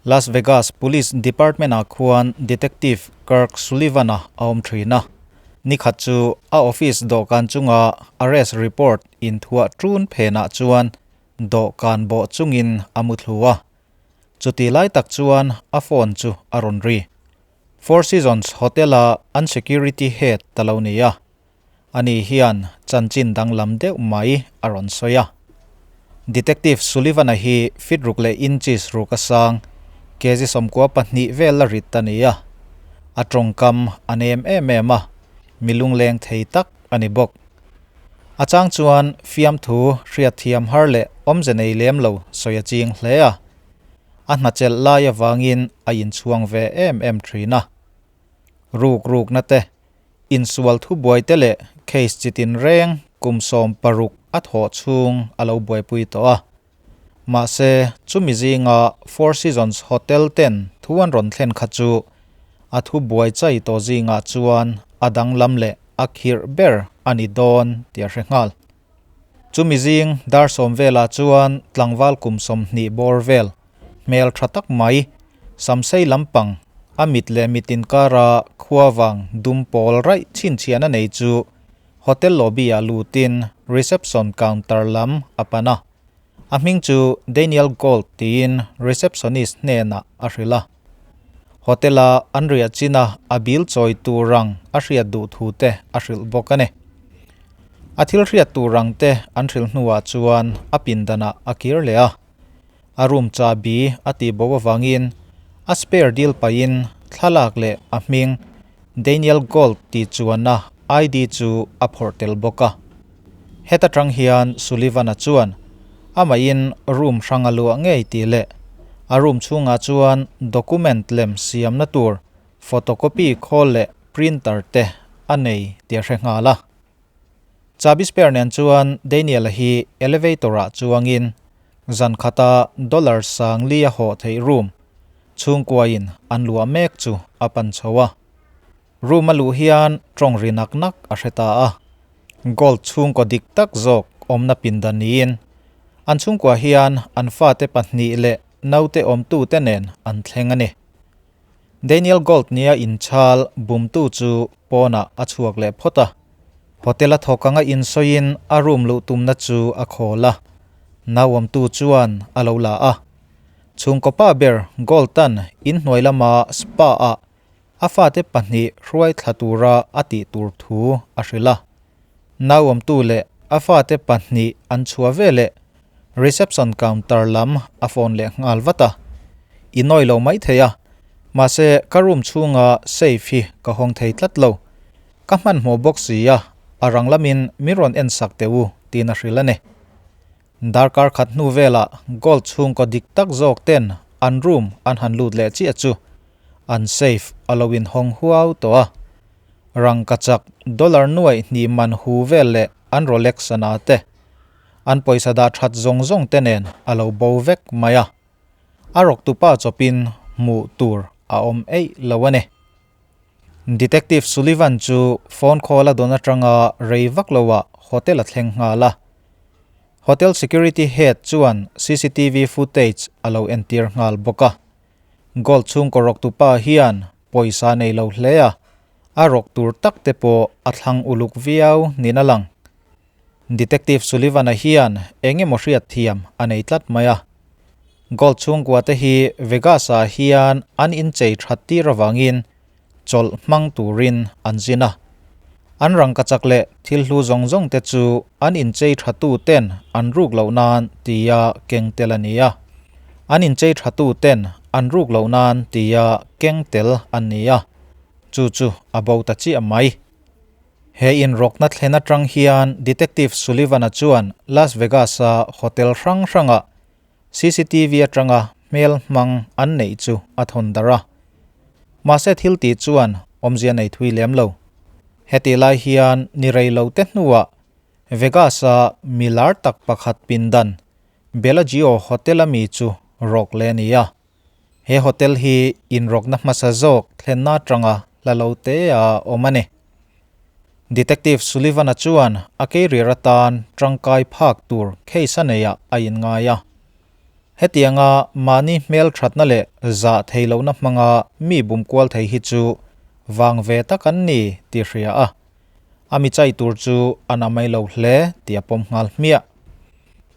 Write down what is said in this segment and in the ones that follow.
Las Vegas Police Department-ah khuan Detective Kirk Sullivan-a a awm thin a. Nikhat chu a office dawhkan chunga arrest report inthuah ṭun phenah chuan dawhkan bawh chungin a mu thlu a. Chuti lai tak chuan a phone chu a rawn ri. Four Seasons Hotel-a an security head ta lo ni a. Ani hian chanchin danglam deuh mai a rawn sawi a. Detective Sullivan-a hi feet ruk leh inches ruk a sang, kg 92 vel a rit a ni a. A tawngkam a nem em em a, mi lungleng thei tak a ni bawk. A chang chuan fiamthu hriatthiam har leh awmze nei lem lo sawi a ching hle a. A hnachelh lai avangin a inchhuang ve em em thin a. Ruk rukna te, insual thubuai te leh case chi tinreng kum 16 a thawh chhung a lo buaipui tawh a. Mahse, chumi zinga Four Seasons Hotel ten thu an rawn thlen kha chu a thubuai chai tawh zingah chuan a danglam leh a khirh ber a ni dawn tih a hre nghal. Chumi zing dar 10 velah chuan tlangval kum 20 bawr vel hmel tha tak mai samsei lampang a mit leh mit inkara khuavang dum pawl raih chhinchhiahna nei chu hotel lobby ah lutin reception counter lam a pan a. A hming chu Daniel Gold tiin receptionist hnenah a hrilh a. Hotel a an riah china a bil chawi tur ang a hriat duh thu te a hrilh bawk a ni. A thil hriat tur ang te an hrilh hnuah chuan a pindanah a kir leh a. A room chabi a tih bo avangin a spare dil pahin thlalak leh a hming Daniel Gold tih chuanna ID chu a phawrh tel bawk a. Heta tang hian Sullivan-a chuan amahin room hrang a luah ngei tih leh a room chhungah chuan document lem siamna tur photocopy khawl leh printer te a nei tih a hre nghal a. Chabi spare nen chuan Daniel-a hi elevator-ah chuangin zan khata dollar 4000 a hawh theih room chhungkuain an luah mek chu a pan chho a. Room a luh hian tawng ri nak nak a hre ta a. Gold chhungkaw dik tak zawk awmna pindan niin an chhungkua hian an fate pahnih leh naute awmtute nen an thleng a ni. Daniel Gold nia inchhal bumtu chu pawnah a chhuak leh phawt a. Hotel a thawk anga insawiin a room luh tumna chu a khawl a. Nau awmtu chuan a lo la a. Chhungkaw pa ber Gold-a'n inhnuai lama spa-ah a fate pahnih hruai thla tura a tih tur thu a hrilh a. Nau awmtu leh a fate pahnih an chhuah veleh reception counter lam a phone leh nghal vat a. I nawi lo mai thei a, mahse ka room chhunga safe hi ka hawng thei tlat lo. Ka hmanhmawh bawk si a, a rang lamin min rawn en sak teh u tiin a hrilh a ni. Darkar khat hnu velah Gold chhungkaw dik tak zawk ten an room an han lut leh chiah chu an safe a lo inhawng huau tawh a. Rangkachak dollar 2,000 man hu vel leh an Rolex sana te, an pawisa dah that zawng zawng te nen a lo bo vek mai a. A rawktupa chawpin hmuh tur a awm eih lo a ni. Detective Sullivan chu phone call a dawn atanga rei vak loah hotel a thleng nghal a. Hotel security head chuan CCTV footage a lo entir nghal bawk a. Gold chhungkaw rawktupa hian pawisa nei lo hle a, a rawk tur tak te pawh a thlang uluk viau niin a lang. Detective Sullivan-a hian eng emaw hriat thiam a nei tlat mai a. Gold chhungkua te hi Vegas-ah hian an inchei that tir avangin chawlh hmang turin an zin a. An rangkachak leh thil hlu zawng zawng te chu an inchei thatu ten an ruk loh nan tia keng tel a ni a. An inchei thatu ten an ruk loh nan tia keng tel an ni a. Chu chu a bo ta chiah mai. He inrawkna thlen atang hian Detective Sullivan-a chuan Las Vegas-a hotel hrang hranga CCTV atanga hmel hmang an neih chu a thawn darh a. Mahse thil tih chuan awmzia nei thui lem lo. Heti lai hian ni rei lo te hnuah Vegas-a milar tak pakhat pindan Bellagio Hotel a mi chu rawk leh a ni a. He hotel hi inrawkna hmasa zawk thlenna atanga hla lo te a awm a ni. Detective Sullivan-a chuan a career atan tangkai phak tur case a neiah a inngai a. Hetianga mahni hmel thatna leh zah thei lohna hmanga mi bum kual thei hi chu vang ve tak an ni tih hria a, a mi chai tur chu a na mai lo hle tih a pawm nghal hmiah.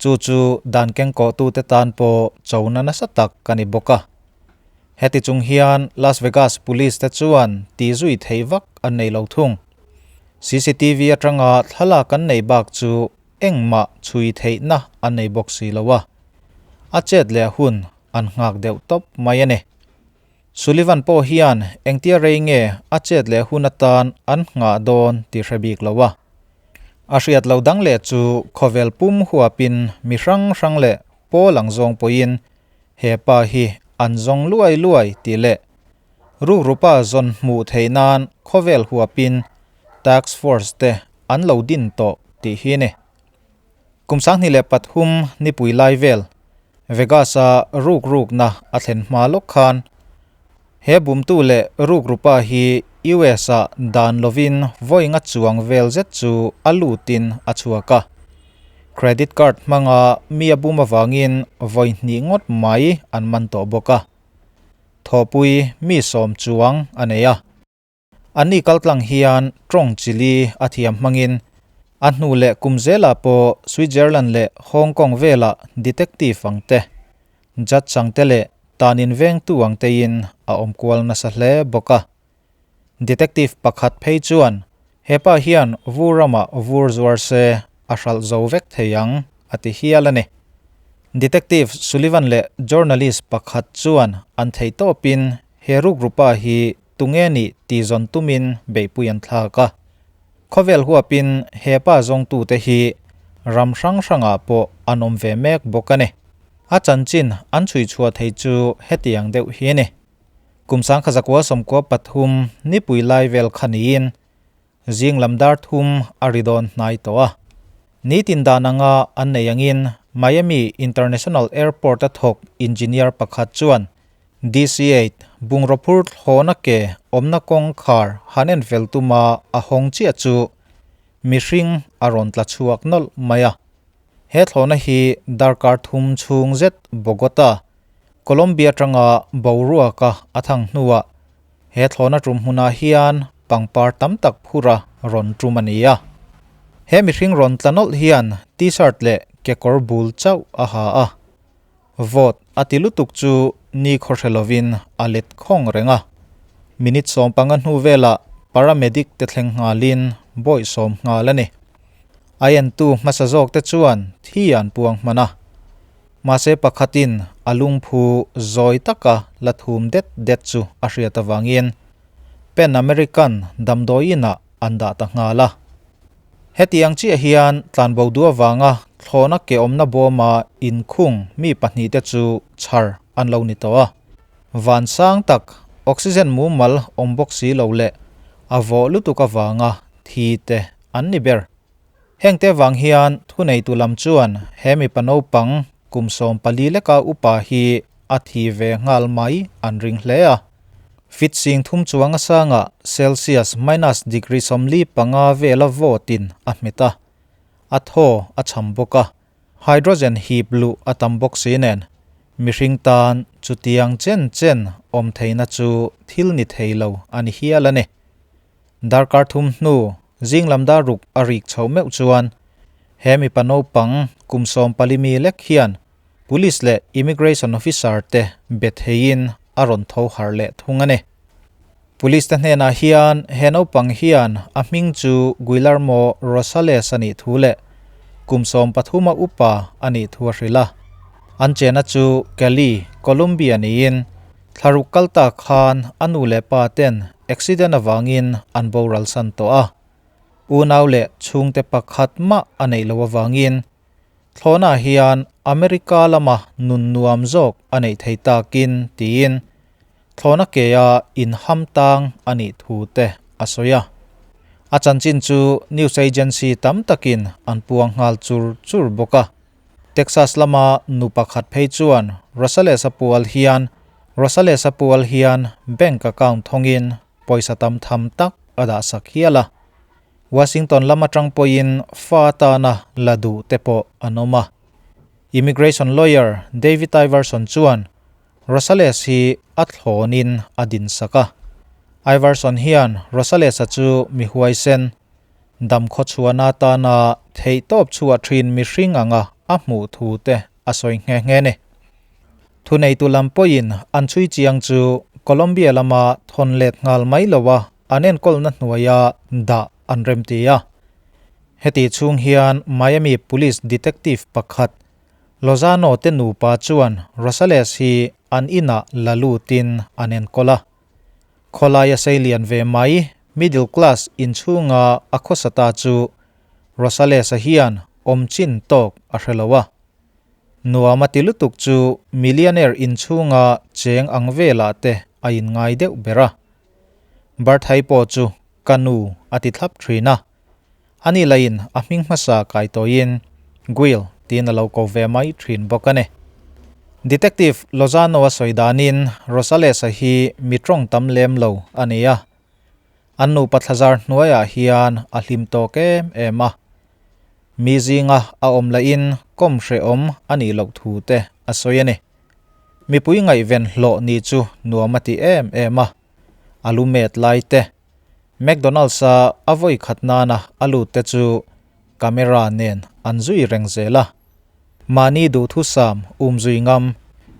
Chu chu dan kengkawhtute tan pawh chona nasa tak a ni bawk a. Heti chung hian Las Vegas Police te chuan tih zui theih vak an nei lo thung. CCTV atanga thlalak an nei bak chu engmah chhui theihna an nei bawk si lo a, a chet leh hun an nghak deuh tawp mai a ni. Sullivan pawh hian engtia rei nge a chet leh hun atan an nghah dawn tih hre bik lo a. A hriat lo dang leh chu khawvel pum huapin mi hrang hrang leh pawl ang zawng pawhin he pa hi an zawng luai luai tih leh rukrupa zawn hmuh theih nan khawvel huapin task force te an lo din tawh tih hi a ni. Kum 2003 nipui lai vel Vegas-a rukrukna a thlen hma lawk khan he bumtu leh rukrupa hi US-ah dan lovin vawi nga chuang vel zet chu a lutin a chhuak a. Credit card hmanga mi a bum avangin vawi hnih ngawt mai an man tawh bawk a. Thawhpui mi sawm chuang a nei a. Anni kaltlang hian tawng chili a thiam hmangin a hnu leh kum zelah pawh Switzerland leh Hong Kong velah detective ang te, judge ang te leh tan invengtu ang tein a awm kual nasa hle bawk a. Detective pakhat phei chuan hepa hian vur ramah vur zuar se a hralh zo vek thei ang a ti hial a ni. Detective Sullivan leh journalist pakhat chuan an theihtawpin he rukrupa hi Tunge nih tih zawn tumin beihpui an thlak a. Khawvel huapin he pa zawngtute hi ram hrang hrangah pawh an awm ve mek bawk a ni. A chanchin an chhui chhuah thei chu hetiang deuh hi a ni. Kum 1993 nipui lai vel kha niin Zing lam dar thum a ri dawn hnai tawh a. Nitin dan anga an nei angin Miami International Airport a thawk engineer pakhat chuan DC-8 bungraw phur thlawna ke awmna kawngkhar han en fel tuma a hawng chiah chu mihring a rawn tla chhuak nawlh mai a. He thlawhna hi darkar thum chhung zet Bogota, Colombia atanga boruaka a thang hnuah He thlawhna tum hmunah hian pangpar tam tak phura rawn tum a ni a. He mihring rawn tla nawlh hian T-shirt leh kekawr bul chauh a ha a. Vawt a ti lutuk chu ni khaw hre lovin a let khawng reng a. Minute 15 hnu velah paramedic te thleng nghalin bawih sawm nghal a ni. A entu hmasa zawk te chuan thi an puang hman a. Mahse pakhatin a lungphu zawi taka la thum det det chu a hriat avangin Pan American damdawiinah an dah ta nghal a. Hetiang chiah hian tlanbo duh avanga thlawhna ke awmna bawma inkhung mi pahnihte chu chhar an lo ni tawh a. Van sang tak oxygen mumal awm bawk si lo leh a vawh lutuk avanga thi te an ni ber. Hengte vang hian thuneitu lam chuan he mipa naupang kum 14 leka upa hi a thi ve nghal mai an ring hle a. Fit 3000 chuang a sanga Celsius minus degree 45 vela vawtin a hmet a, a thaw a cham bawk a, hydrogen hip luh a tam bawk si nen mihring tan chutiang chen chen awm theihna chu thil ni thei lo a ni hial a ni. Darkar thum hnu zing lam dar ruk a rik chho meuh chuan he mipa naupang kum 14 mi lek hian police leh immigration officer te be theiin a rawn tho harh leh thung a ni. Police te hnenah hian he naupang hian a hming chu Guillermo Rosales a nih thu leh kum 13 a upa a nih thu a hrilh a. An chena chu Cali, Colombia niin Thlaruk kal tak khan a nu leh pa ten accident avangin an boral san tawh a. Unau leh chhungte pakhat mah a neih loh avangin thlawhnaah hian America lama nun nuam zawk a neih thei takin tiin thlawhna kea inham tang a nih thu te a sawi a. A chanchin chu news agency tam takin an puang nghal chur chur bawk a. Texas lama nu pakhat phei chuan Rosales-a pual hian Rosales-a pual hian bank account thawngin pawisa tam tham tak a dah sak hial a. Washington lam atang pawhin fa atana la duh te pawh an awm a. Immigration lawyer David Iverson chuan Rosales hi a thlawnin a dinsak a. Iverson hian Rosales-a chu mi huaisen, dam khawchhuahna atana theihtawp chhuah thin mihring anga a hmuh thu te a sawi nghe nghe a ni. Thuneitu lam pawhin an chhui chiang chu Colombia lama thawn let nghal mai loa an enkawlna hnuaia dah an remti a. Heti chhung hian Miami Police Detective pakhat Lozano te nupa chuan Rosales hi an inah la lutin an enkawl a. Khawlaia seilian ve mai middle class inchhunga a khawsa ta chu Rosales-a hian awm chin tawk a hre lo a. Nuam a ti lutuk chu millionaire inchhunga cheng ang velah te a inngai deuh ber a. Barthai pawh chu ka nu a ti thlap thin a. Ani lain a hming hmasa kai tawiin Guil tiin a lo ko ve mai thin bawk a ni. Detective Lozano a sawi danin Rosales-a hi mi tawng tam lem lo a ni a. An nupa thlazar hnuaiah hian a hlim tawk em em a. Mi zinga a awm lahin kawm hrehawm a nih loh thu te a sawi a ni. Mipui ngaihven hlawh ni chu nuam a ti em em a, a lu met lai te, McDonald's-a a vawi khat nana a lut te chu camera nen an zui reng zel a. Mahni duhthusam umzui ngam,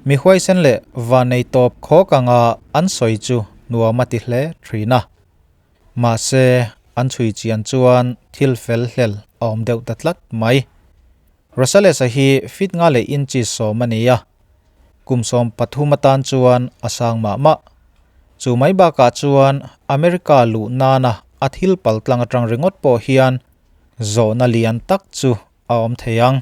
mi huaisen leh vannei tawp khawk anga an sawi chu nuam a ti hle thin a. Mahse, an chhui chian chuan thil fel hlel a awm deuh ta tlat mai. Rosales-a hi feet nga leh inches 10 a ni a, kum 13 atan chuan a sang mah mah. Chu mai bakah chuan America luh nana a thil pal tlang atang ringawt pawh hian zawhna lian tak chu a awm thei ang.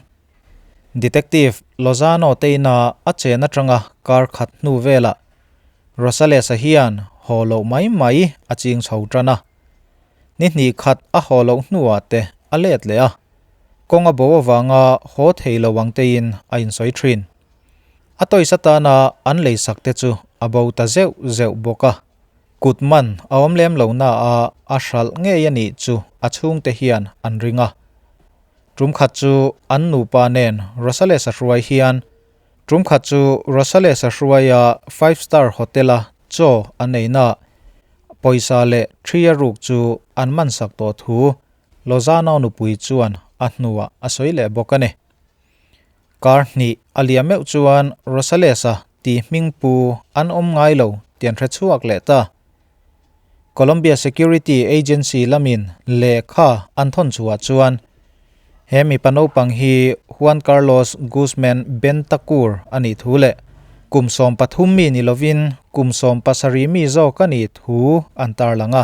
Detective Lozano teina a chen atanga kar khat hnu velah Rosales-a hian haw loh mai mai a ching chho tan a. Ni hnih khat a haw loh hnuah te a let leh a. Kawng a bo avanga haw thei lo ang tein a insawi thin. A toys atana an leisak te chu a bo ta zeuh zeuh bawk a. Kut man a awm lem lo na a, a hralh ngei a nih chu a chhungte hian an ring a. Tum khat chu an nupa nen Rosales-a hruai hian Tum khat chu Rosales-a hruaia Five Star Hotel-a chaw an eina pawisa leh thria ruk chu an mansak tawh thu Lozano nupui chuan a hnuah a sawi leh bawk a ni. Kar hnih a liam meuh chuan Rosales-a tih hming pu an awm ngai lo tih an hre chhuak leh ta. Colombia Security Agency lamin lehkha an thawn chhuah chuan he mipa naupang hi Juan Carlos Guzman Bentacur a nih thu leh kum 13 mi ni lovin kum 17 mi zawk a nih thu an tarlang a.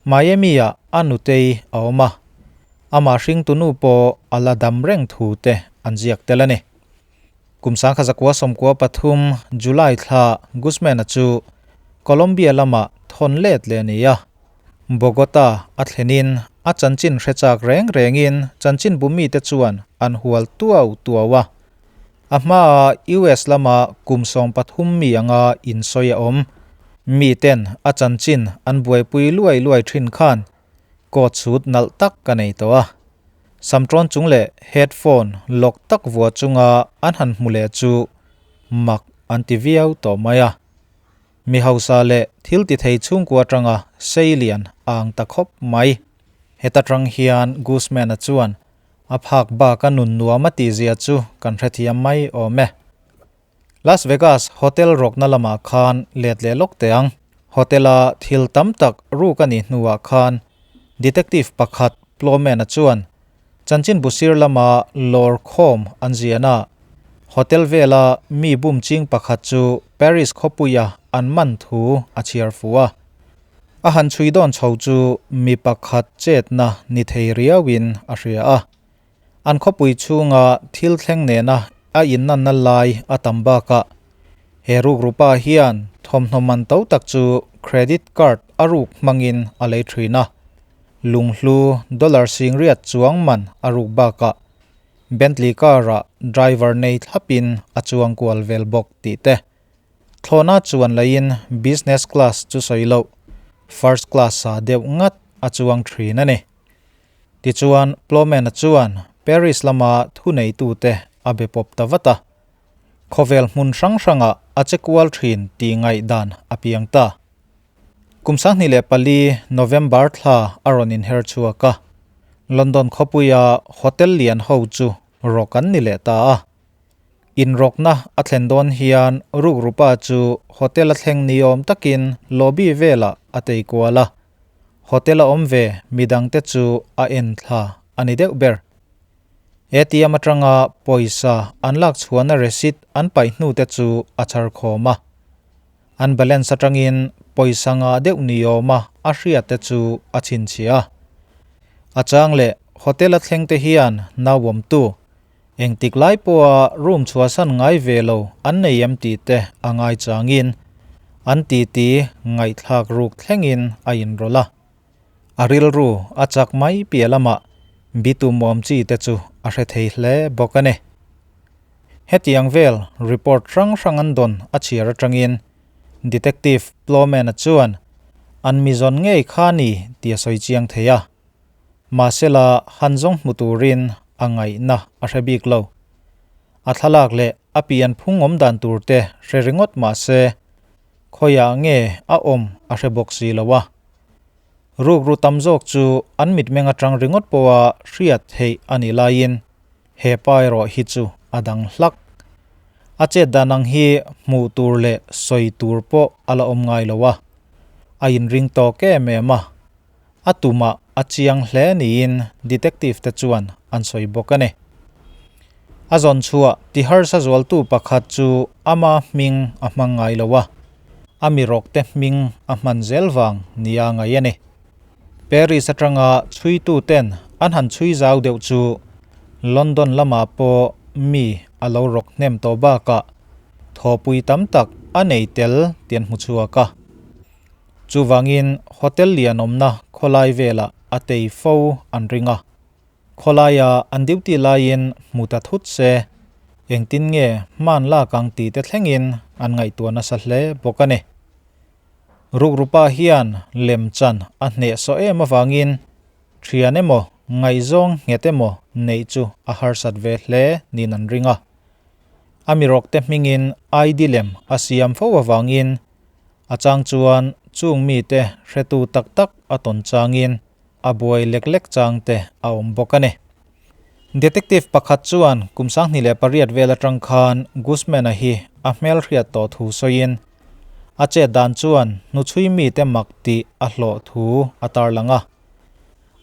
Miami-ah a nutei a awm a, amah hringtunu pawh a la dam reng thu te an ziak tel a ni. Kum 1993 July thla Guzman-a chu Colombia lamah thawn let leh a ni a. Bogota a thlenin a chanchin hre chak reng rengin chanchinbu mite chuan an hual tuau tuau a. A hmaa US lama kum 13 mi anga insawi a awm. Miten a chanchin an buaipui luai luai thin khan coat suit nalh tak ka nei tawh a. Samṭawn chung leh headphone lawk tak vua chunga an han hmu leh chu mak an ti viau tawh mai a. Mi hausa leh thil ti thei chhungkua atanga seilian a ang ta khawp mai. Heta tang hian Guzman-a chuan a phak bak a nun nuam a tihzia chu kan hrethiam mai awm e. Las Vegas hotel rawkna lamah khan let leh lawk teh ang. Hotel-a thil tam tak ruk a nih hnuah khan detective pakhat Plowman-a chuan chanchinbu sir lama lawr khawm an zian a, hotel vela mi bum ching pakhat chu Paris khawpuia an man thu a chhiar fu a. A han chhui dawn chho chu mi pakhat chetna ni thei riauin a hria a. An khawpui chhunga thil thleng nena a innanna lai a tam bakah he rukrupa hian thawmhnaw man to tak chu credit card a ruk hmangin a lei thin a. Lunghlu dollar singriat chuang man a ruk bakah Bentley car-ah driver nei thlapin a chuang kual vel bawk tih te. Thlawhna chuan laiin business class chu sawi loh first class-a deuh ngat a chuang thin a ni. Tichuan, Plowman-a chuan Paris lama thuneitute a be pawp ta vat a. Khawvel hmun hrang hrangah a che kual thin tih ngaihdan a piang ta. Kum 2004 November thla a rawn inher chhuak a, London khawpuia hotel lian ho chu rawk an ni leh ta a. Inrawkna a thlen dawn hian rukrupa chu hotel a thleng ni awm takin lobby velah a tei kual a, hotel a awm ve midangte chu a en thla a ni deuh ber. ATM atanga pawisa an lak chhuahna receipt an paih hnu te chu a chhar khawm a. An balance atangin pawisa ngah deuh ni awma a hriat te chu a chhinchhiah a. A chang leh hotel a thleng te hian nauawmtu engtik lai pawha room chhuahsan ngai ve lo an nei em tih te a ngai changin an titi ngaihthlak ruk thlengin a inrawlh a. A rilru a chak mai piah lamah bitu muam chi te chu a hre thei hle bawk a ni. Hetiang vel report hrang hrang an dawn a chhiar atangin Detective Plowman-a chuan an mi zawn ngei kha ni tih a sawi chiang thei a. Mahsela han zawng hmu turin a ngaihna a hre bik lo. A thlalak leh a pian phung awm dan tur te hre ringawt mahse khawiah nge a awm a hre bawk si lo a. Rukru tam zawk chu an mitmeng atang ringawt pawha hriat theih a nih laiin he pa erawh hi chu a dang hlak. A chet dan ang hi hmuh tur leh sawi tur pawh a la awm ngai lo a, a inring tawk em em a, a tumah a chiang hle niin detective te chuan an sawi bawk a ni. A zawn chhuah ti harsa zualtu pakhat chu ama hming a hmang ngai lo a, a mi rawkte hming a hman zel vang nia ngaih a ni. Paris atanga chhuituten an han chhui zau deuh chu London lamah pawh mi a lo rawk hnem tawh bakah thawpui tam tak a nei tel tih an hmu chhuak a. Chuvangin hotel lian awmna khawlai velah a tei fo an ring a. Khawlaia an duty laiin hmu ta thut se, engtin nge hman lak ang tih te thlengin an ngaihtuah nasa hle bawk a ni. Rukrupa hian lemchan a hnehsawh em avangin thian emaw ngaihzawng nghet emaw neih chu a harsat ve hle niin an ring a. A mirawkte hmingin ID lem a siam fo avangin a chang chuan chung mite hretu tak tak a tawn changin a buai lek lek chang te a awm bawk a ni. Detective pakhat chuan kum 2008 vel atang khan Guzman-a hi a hmelhriat tawh thu sawiin a chet dan chuan hnuchhui mite mak tih a hlawh thu a tarlang a.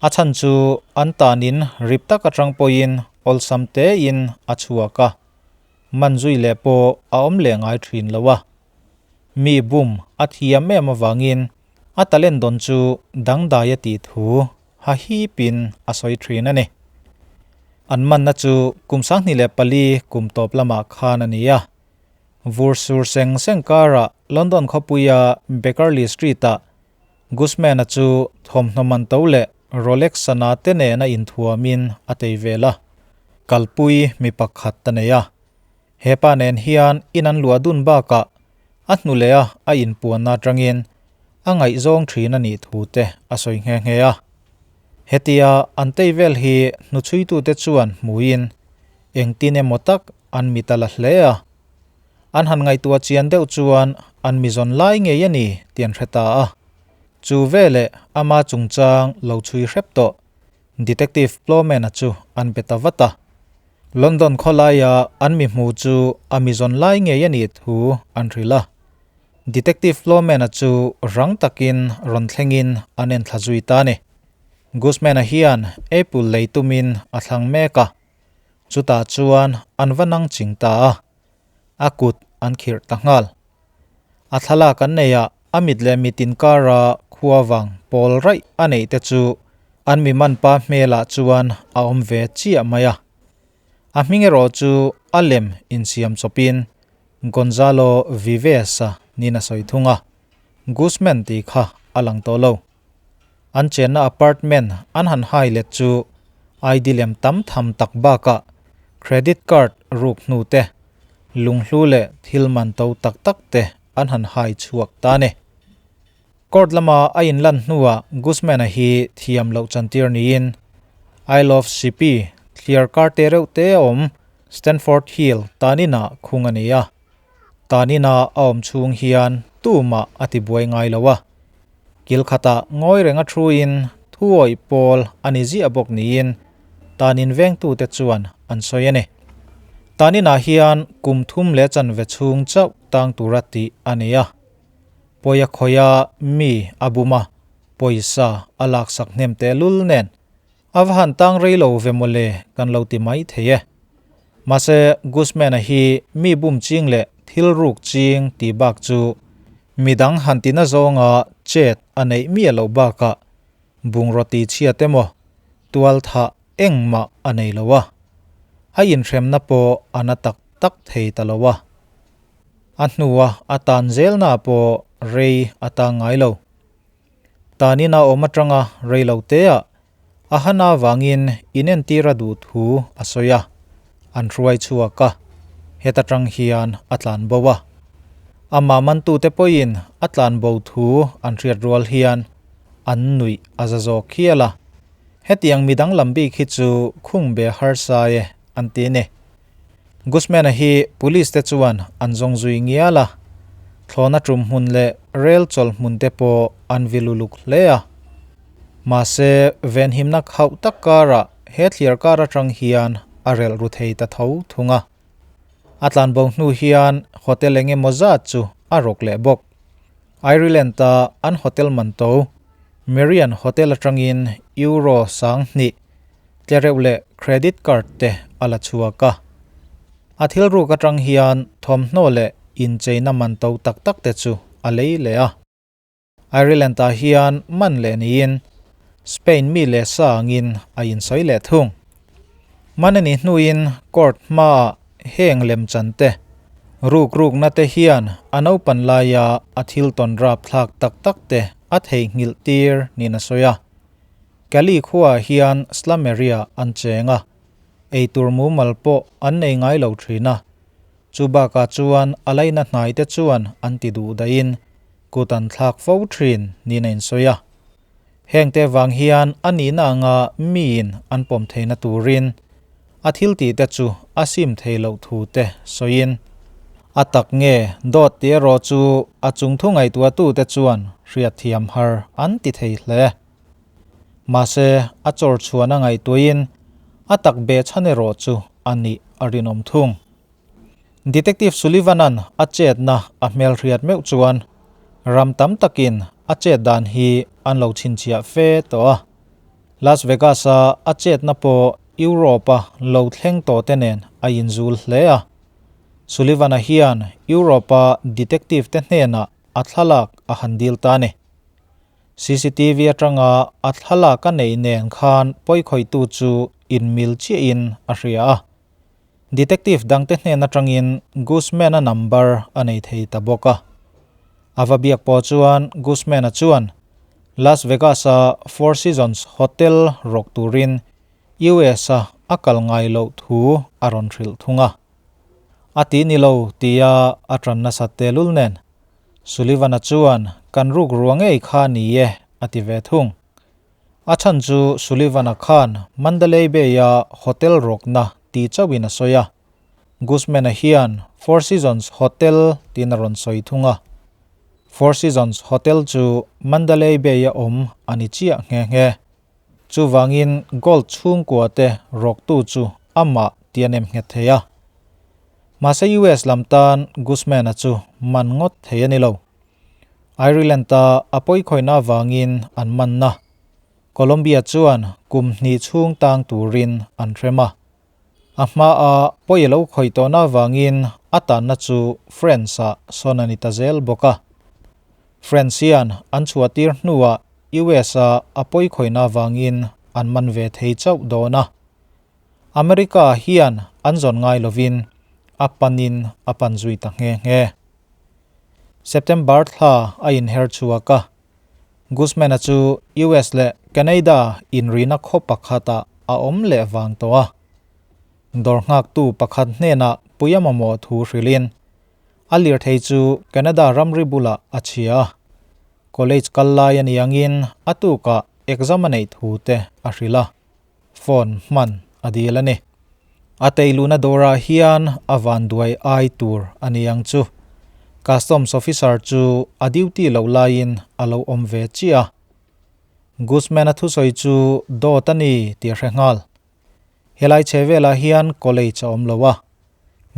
A chhan chu an tanin rip tak atang pawhin awlsam tein a chhuak a, man zui leh pawh a awm leh ngai thin lo a. Mi bum a thiam em avangin A talent dawn chu dangdai a tih thu ha hipin a sawi thin a ni. An manna chu kum 2004 kum tawp lamah khan a ni a. Vur sur seng seng karah London khawpuia Bakerley Street-ah Guzman-a chu thawmhnaw man to leh Rolex sana te nena inthuamin a tei vel a, kalpui mi pakhat a nei a. He pa nen hian in an luah dun bakah a hnu leh a a inpuanna atangin a ngaihzawng thin a nih thu te a sawi nghe nghe a. Hetia an tei vel hi hnuchhuitute chuan hmuin engtin emaw tak an mit a la hle a. An han ngaihtuah chian deuh chuan an mizawn lai ngei a ni tih an hre ta a. Chu veleh ama chungchang lo chhui hrep tawh Detective Plowman-a chu an be ta vat a. London khawlaia an mi hmu chu a mi zawn lai ngei a nih thu an hrilh a. Detective Plowman-a chu rang takin rawn thlengin an enthla zui ta a ni. Guzman-a hian apple lei tumin a thlang mek a, chutah chuan an va nang ching ta a, a kut an khirh ta nghal. A thlalak an neihah a mit leh mit inkara khua vang pawl raih a neih te chu an mi manpa hmelah chuan a awm ve chiah mai a. A hming erawh chu a lem insiam chawpin Gonzalo Vives-a niin a sawi thung a, Guzman tih kha a lang tawh lo. An chenna apartment an han hai let chu ID lem tam tham tak bakah credit card ruk hnu te, lunghlu leh thil man to tak tak te an han hai chhuak ta a ni. Court lama a inlan hnuah Guzman-a hi thiam loh chantir niin Isle of Sheppey thliar kar te reuh te a awm. Stanford Hill tanin-ah khung a ni a. Tanin-a a awm chhung hian tumah a tibuai ngai lo a. Kil khatah ngawi renga thuin thuawih pawl a ni ziah bawk niin tanin vengtute chuan an sawi a ni. Tanin-ah hian kum thum leh chanve chhung chauh tang tura tih a ni a. Pawia khawia mi a bum a, pawisa a laksak hnem tehlul nen A va han tang rei lo ve mawle kan lo ti mai thei e. Mahse Guzman-a hi mi bum ching leh thil ruk ching tih bak chu midang han ti na zawnga chet a neih miah loh bakah bungraw ti chhiat emaw tual thah engmah a nei lo a. A inhremna pawh a na tak tak thei ta lo a. A hnua a tan zelna pawh rei a tang ngai lo. Tanin a awm atanga rei lo teah a han avangin inentir a duh thu a sawi a, an hruai chhuak a, heta tang hian a tlan bo a. Amah mantute pawhin a tlan bo thu an hriat rual hian an nuih a za zawk hial a, hetiang midang lam bik hi chu khung be harsa e an ti a ni. Guzman-a hi police te chuan an zawng zui ngial a, thlawhna tum hmun leh rel chawlh hmun te pawh an vi luluk hle a. Mahse, venhimna khauh tak karah he thliar kar atang hian a relh ru thei ta tho thung a. A tlanbo hnu hian hotel eng emaw zat chu a rawk leh bawk. Ireland-a an hotel man to, Marian Hotel atangin Euro 2000, Tlereuh leh credit card te a la chhuak a. A thil ruk atang hian thawmhnaw leh incheina man to tak tak te chu a lei leh a. Ireland ah hian man leh niin Spain mi leh sa angin a insawi leh thung. Man a nih hnuin court hmaah heng lemchan te ruk rukna te hian a naupan laia a thil tawn rapthlak tak tak te a theihnghilh tir niin a sawi a. Cali khuaah hian slum area an cheng a, eitur mumal pawh an nei ngai lo thin a. Chu bakah chuan a laina hnai te chuan an ti duh daihin kut an thlak fo thin niin a insawi a. Heng te vang hian a nihna anga miin an pawm theihna turin a thil tih te chu a sim thei loh thu te sawiin a tak nge dawt tih erawh chu a chungthu ngaihtuahtute chuan hriatthiam har an ti thei hle. Mahse, a chawr chhuan a ngaihtuahin a tak be chhan erawh chu a nih a rinawm thung. Detective Sullivan-a'n a chetna a hmelhriat meuh chuan ram tam takin a chet dan hi an lo chhinchhiah fe tawh a. Las Vegas-a a chetna pawh Europe-a lo thleng tawh te nen a inzul hle a. Sullivan-a hian Europe-a detective te hnenah a thlalak a han dil ta a ni. Cctv atanga a thlalak a neih nen khan pawikhawihtu chu inmil chiahin a hria a. Detective dangte hnen atangin Guzman-a number a nei thei ta bawk a. A va biak pawh chuan Guzman-a chuan Las Vegas-a Four Seasons Hotel rawk turin US-a a kal ngai loh thu a rawn hrilh thung a. A ti ni lo tia a tan nasat tehlul nen Sullivan-a chuan, Kan ruk rua ngei kha ni e, a ti ve thung. A chhan chu Sullivan-a khan Mandalay Bay-a hotel rawkna ti chauhin a sawi a. Guzman-a hian Four Seasons Hotel tiin a rawn sawi thung a. Four Seasons Hotel chu Mandalay Bay-a awm a ni chiah nghe nghe. Chuvangin Gold chhungkua te rawktu chu amah ti a nem nghet thei a. Mahse US lam tan Guzman-a chu man ngawt thei a ni lo. Ireland-a a pawikhawihna avangin an man a, Colombia chuan kum hnih chhung tang turin an hrem a. A hmaa pawi a lo khawih tawhna avangin a tanna chu France-ah sawn a ni ta zel bawk a. France hian an chhuahtir hnuah US-a a pawikhawihna avangin an man ve thei chauh dawn a. America hian an zawn ngai lovin a panin a pan zui ta nghe nghe. September thla a inher chhuak a, Guzman-a chu US leh Canada inrina khaw pakhatah a awm leh vang tawh a. Dawr nghaktu pakhat hnenah puia mamawh thu hrilhin a lirthei chu Canada ramri bulah a chhia a. College kal lai a ni angin a tukah exam a neih thu te a hrilh a, phone hman a dil a ni. A tei luhna dawrah hian a vanduai ai tur a ni ang chu. Customs officer chu a duty loh laiin a lo awm ve chiah a. Guzman-a thusawi chu dawt a ni tih a hre nghal. Helai chhe velah hian college a awm lo a.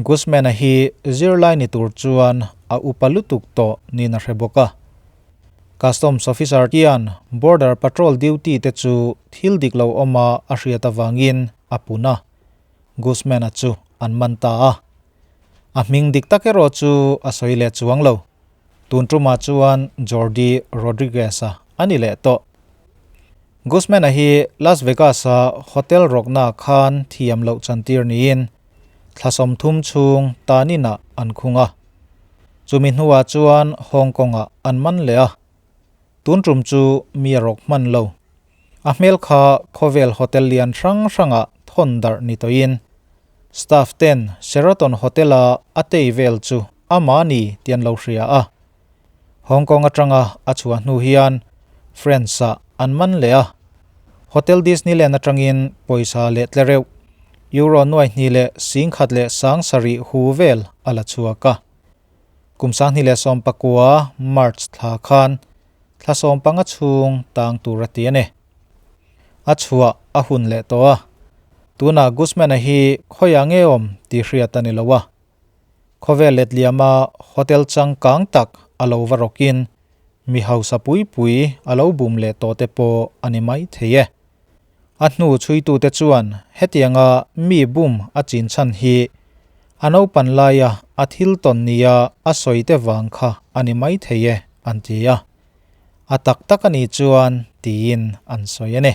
Guzman-a hi zirlai ni tur chuan a upa lutuk tawh niin a hre bawk a. Customs officer hian border patrol duty te chu thil dik lo awma a hriat avangin a pun a, Guzman-a chu an man ta a. A hming dik tak erawh chu a sawi leh chuang lo. Tun tumah chuan Jordi Rodriguez-a a ni leh tawh. Guzman-a hi Las Vegas-a hotel rawknaah khan thiam loh chantir niin thla 30 chhung taninah an khung a. Chumi hnuah chuan Hong Kong-ah an man leh a. Tun tum chu mi a rawk hman lo. A hmel kha khawvel hotel lian hrang hrangah thawn darh ni tawhin staff ten Sheraton Hotel-a a tei vel chu amah ni tih an lo hria a. Hong Kong atanga a chhuah hnu hian France-ah an man leh a. Hotel Disneyland atangin pawisa leh tle reuh Euro 21,700 hu vel a la chhuak a. Kum 2019 March thla khan thla 15 chhung tang tur a ti a ni. A chhuah a hun leh tawh a. Tunah Guzman-a hi khawiah nge awm tih hriat a ni lo a. Khawvel letliama hotel changkang tak a lo va rawkin mi hausa pui pui a lo bum leh tawh te pawh a ni mai thei e. A hnu chhuitute chuan hetianga mi bum a chin chhan hi a naupan laia a thil tawn nia a sawi te vang kha a ni mai thei e an ti a. A tak tak a nih chuan tiin an sawi a ni.